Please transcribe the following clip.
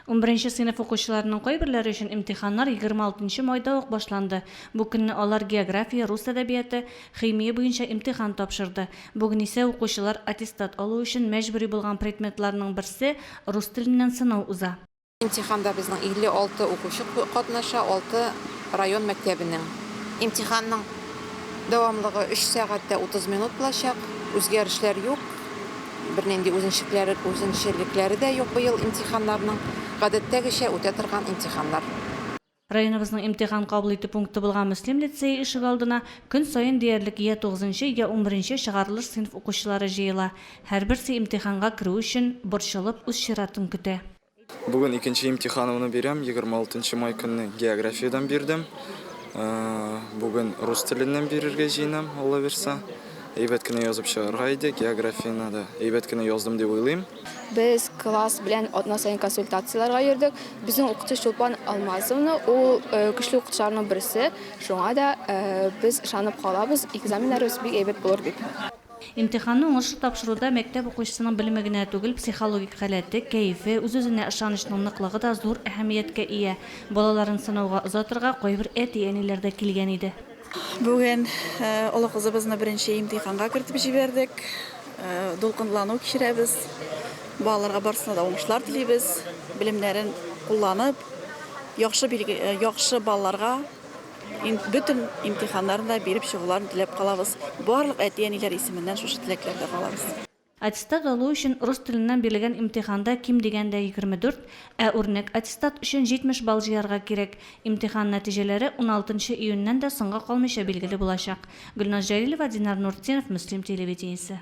Унберенче сыйныф укучыларының кайберләре өчен имтиханнар 26 нчы майда ук башланды. Бу көнне алар география, рус әдәбияты, химия буенча имтихан тапшырды. Бүген исә укучылар аттестат алу өчен мәҗбүри булган предметларның берсе, рус теленнән сынау уза. Имтиханда безнең 56 укучы катнаша, алты район мәктәбенең. Имтиханның дәвамлыгы өч сәгать тә 30 минут булачак. Үзгәрешләр юк, бернинди үзенчекләре, үзенчәлекләре дә юк быел имтиханнарның. Гадәттәгечә үтә торган имтиханнар. Районыбызның имтихан кабул итү пункты булган Мөслим лицее ишегалдына көн саен диярлек йә тугызынчы, йә унберенче чыгарылыш сыйныф укучылары җыела. Һәрберсе имтиханга керү өчен, борчылып, үз чиратын көтә. Бүген икенче имтиханымны бирәм, 26 май көнне географиядән бирдем. Бүген рус теленнән бирергә җыенам, Алла бирса. Әйбәт кенә язып чыгарга иде, географияне дә әйбәт кенә яздым дип уйлыйм. Без класс белән атна саен консультацияләргә йөрдек. Безнең укытучы Чулпан Алмазовна, ул көчле укытучыларның берсе. Шуңа да без ышанып калабыз, экзаменнарыбыз бик әйбәт булыр дип. Имтиханны уңышлы тапшыруда мәктәп укучысының белеме генә түгел, психологик халәте, кәефе, үз-үзенә ышанычның ныклыгы да зур әһәмияткә ия. Балаларын сынауга озатырга кайбер әти-әниләр дә килгән иде. Бүген олы кызыбызны беренче имтиханга кертеп җибәрдек. Дулкынлану кичерәбез. Балаларга барысына да уңышлар телибез. Белемнәрен кулланып, яхшы билге, яхшы балларга Бөтен имтиханнарны да биреп чыгуларын теләп калабыз. Барлык әти-әниләр исеменнән шушы теләкләрдә калабыз. Аттестат алу өчен рус теленнән бирелгән имтиханда ким дигәндә 24, ә үрнәк аттестат өчен 70 балл җыярга кирәк. Имтихан нәтиҗәләре уналтынчы июньнән дә соңга калмыйча билгеле булачак. Гөлназ Җәлилова, Динар Нуртдинов, Мөслим телевидениесе.